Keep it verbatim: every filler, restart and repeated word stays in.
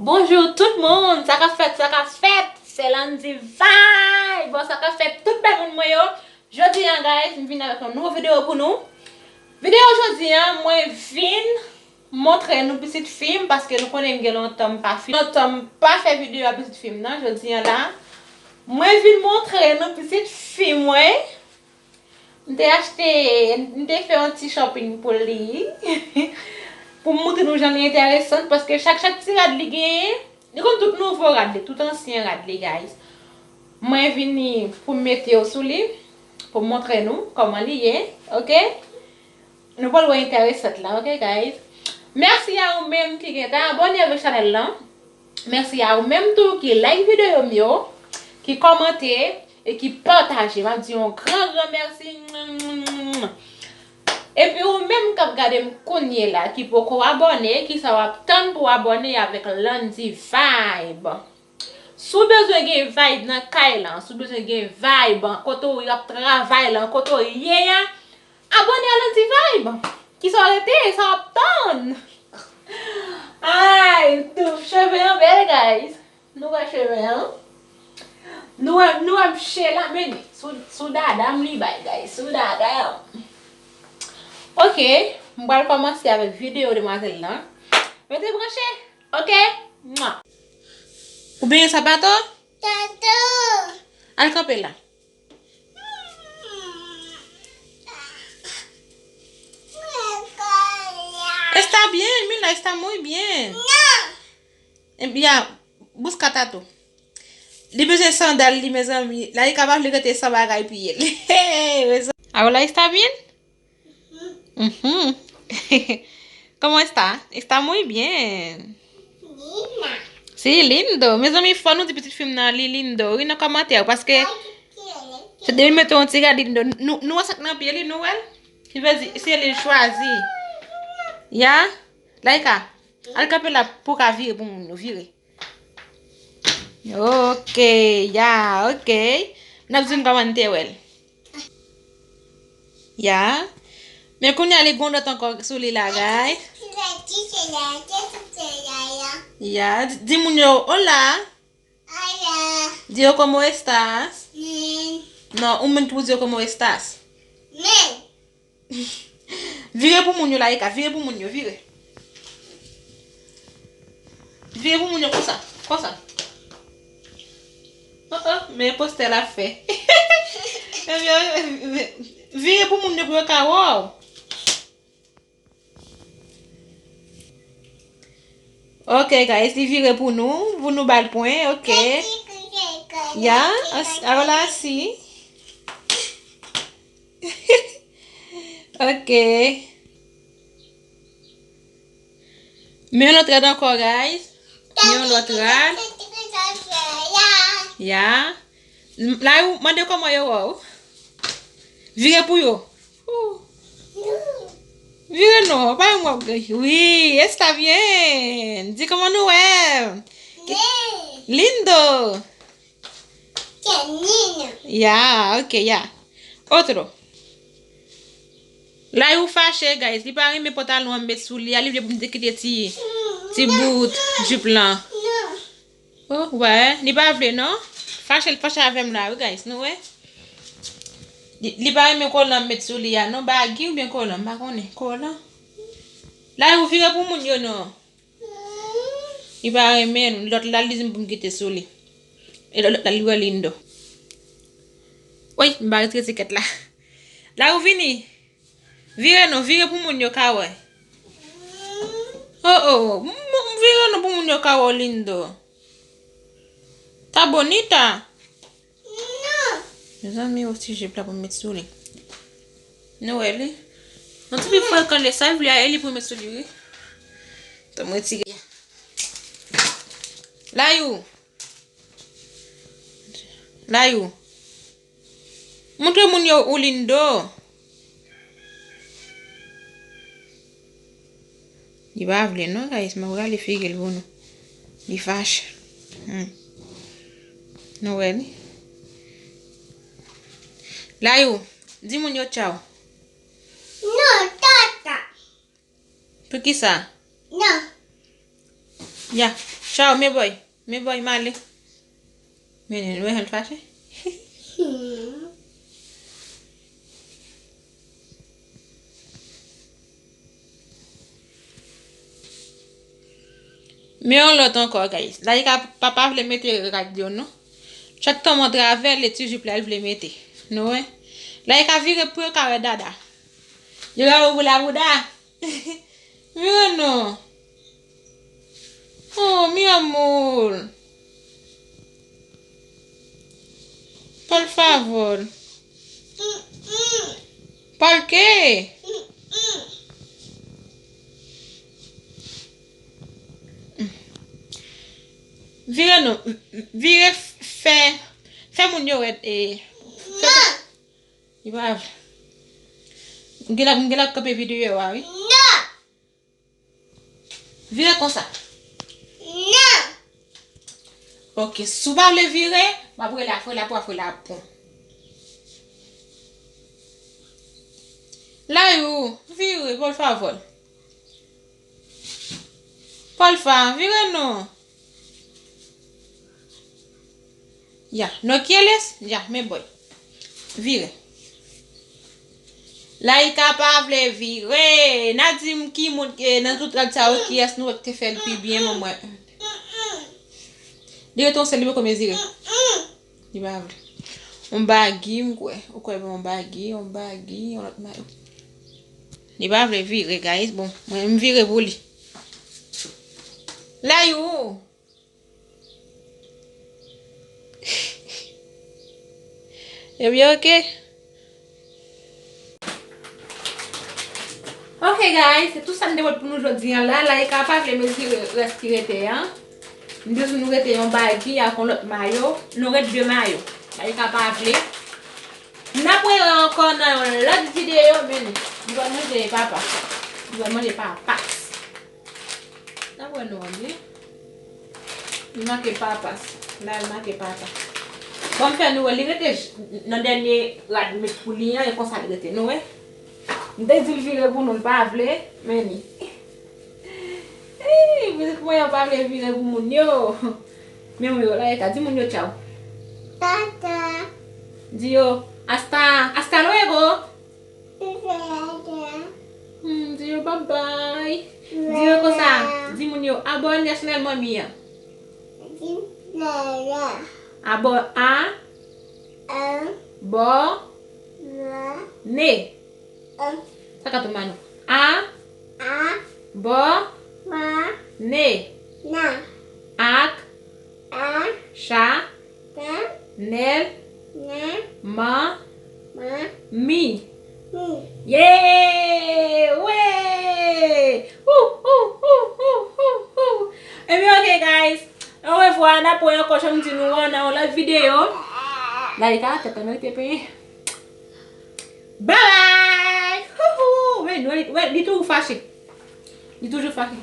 Bonjou tout moun, sa k ap fèt, sa k ap fèt? Se Landy Vibe. Bon, sa k ap fèt tout bèl moun mwen yo. Jodi a, guys, m vin avèk yon nouvo videyo pou nou. Videyo jodi a, mwen vin montre nou pitit fi m, paske nou konnen m gen lontan m pa fi, lontan m pa fè videyo a pitit fi m nan. Jodi a la, mwen vin montre nou pitit fi mwen. M te achte, m te fè yon ti shopping pou li. Pou m montre nou jan li enteresan, paske chak, chak ti rad li genyen, li konn tout nouvo rad li, tout ansyen rad li, guys. Mwen vini pou m mete yo sou li, pou m montre nou kòman li ye, oke? Nou pral wè enteresan la, oke, guys? Mèsi a ou menm ki gentan abòne avèk chanèl lan. Mèsi a ou menm tou ki like videyo m yo, ki kòmante e ki pataje. M ap di yon gran, gran mèsi. Epi ou menm k ap gade m kounye la, ki poko abòne, kisa w ap tann pou w abòne avèk Landy Vibe? Si w bezwen gen vibe nan kay lan, si w bezwen gen vibe kote w ap travay lan, kote w ye a, abòne a Landy Vibe. Kisa w rete? Sa w ap tann? Ay, tou, cheve an bèl, guys. Nou wè cheve an? Nou wè, nou wè m che la, men sou, sou dada m li bay, guys. Sou dada m. Oke, m pral kòmanse avèk videyo demwazèl lan. Rete branche, oke? Mwa. Ou benyen sapato? Tato. Al kanpe la. Está bien, mira, está muy bien. No. Ebyen, busca tato. Li bezwen sandal li, mezanmi. Laika pa vle rete san bagay pye l. Ahora está bien? Mhm. ¿Cómo está? Está muy bien. Linda. Sí, lindo. Mezanmi, fò nou di pitit fi m nan li lindo wi nan kòmantè yo, paske se depi l mete yon ti rad li lindo. Nou, nou wè sa k nan pye li, nou wè l? Ki vle di, se li l chwazi. Ya? Laika, al kanpe la pou w ka vire pou moun yo, vire. Ok, ya, ok. N ap di m kòman n te wè l. Ya. Men kounye a li gen yon lòt ankò sou li la, guys. Ya, di, di moun yo, hola. Hola. Di yo, ¿cómo estás? Bien. Non, ou menm ki pou di yo, ¿cómo estás? Bien. Vire pou moun yo, Laika, vire pou moun yo, vire. Vire pou moun yo konsa, konsa. Oh, oh, men postè l ap fè. Vire pou moun yo pou yo ka wè w. Ok, guys, li vire pou nou, pou nou ba l pwen, ok. Ya, as-, ahora sí. Ok. Men yon lòt rad ankò, guys. Men yon lòt rad. Ya. La, ou mande kòman yo wè w. Vire pou yo. Vire non, pa yon wap gen. Wi, está bien. Di kòman nou wè. Lindo. Ya, ok, ya. Otro. La ou fache, guys. Li pa renmen pantalon an met sou li a. Li vle pou m te kite ti, ti bout jip lan. Oh, wè, li pa vle non. Fache, l fache avè m la, wi, guys, nou wè. Li, li pa renmen kolan m met sou li a, non, bagi oubyen kolan, m pa konnen. Kolan. La, ou vire pou moun yo, non. Li pa renmen, lòt la, li di m pou m kite sou li. E lòt la, li wè lindo. Woy, m pa retire tikèt la. La, ou vini. Vire non, vire pou moun yo ka wè. Oh, oh, m, m vire non pou moun yo ka wè w lindo. Está bonita. Mezanmi, yon ti jip la pou m met sou li. Nou wè li. Yon ti pi frekan de sa, vle a, e li pou m met sou li, wi. Tan m retire. Layou. Layou. Montre moun yo ou lindo. Li pa vle non, guys, m ap rale figi l pou nou. Li fache. Hmm. Nou wè li? Layou, di moun yo tchaw. Non, tata. Poukisa? Non. Ya. Tchaw, men bòy. Men bòy, m ale. Men, men, men, l fache. Men yon lòt ankò, guys. Laïka papa vle mete rad yo, non. Chak tan mwen travè, li ti jip la, l vle mete. Nou wè? Laïka vire pou yo ka wè dada. Yo ka wè pou la bouda. Vire non. Oh, mi amor. Por favor. Por qué? Vire non. Vire fè, fè moun yo wè, eh, fè, li pa vle. M gen la, m gen la kanpe videyo a, wi. Vire konsa. Non. Ok, si w pa vle vire, m ap rele a frè la pou a frè la pran. Layou, vire, por favor. Por fa, vire non. Ya, no quieres? Ya, men bòy. Vire. Laïka pa vle vire. N a di m ki moun, eh, nan tout rad sa yo, kiyès nou wè ki te fè l pi byen, manman. Li rete yon sèl, li poko mezire. Li pa vle. Yon bagi, m kwè. Ou kwè yon bagi, yon bagi, yon lòt mayo. Li pa vle vire, guys. Bon, mwen, m vire pou li. Layou. Ebyen, ok. Ok, guys, se tout sa m te pot pou nou jodi a la. Laïka pa vle mezire rès ki rete a. M te di nou rete yon bagi ak yon lòt mayo. Nou ret de mayo. Laïka pa vle. N ap wè ankò nan yon lòt videyo, men li pral manje papa. Li pral manje papa. N ap wè nou an, wi. Li make papa. La, li make papa. Bon, m fè nou wè, li rete j-, nan dènye rad m met pou li an, e konsa li rete, nou wè. M te di l vire pou nou, l pa vle, men li. Ey, pitit mwen an pa vle vire pou moun yo. Men mwen yo la, e ka di moun yo tchaw. Tata. Di yo, hasta, hasta luego. Hmm, di yo babay. Di yo konsa. Di moun yo abòne a chanèl manmi an. Abò-, a. Bò. Ne. Sa ka tou manou. A. Bò. Ne. Ak. Cha. Nèl. Man. Mi. Ye! Wi! Ou, ou, ou, ou, ou, ou. Ebyen, ok, guys. Orevwa, n ap wè ankò, jan m di nou an, nan yon lòt videyo. Laïka, tèt la merite penyen. Bye bye! Hou, hou. Men, wè, wè, li toujou fache. Li toujou fache.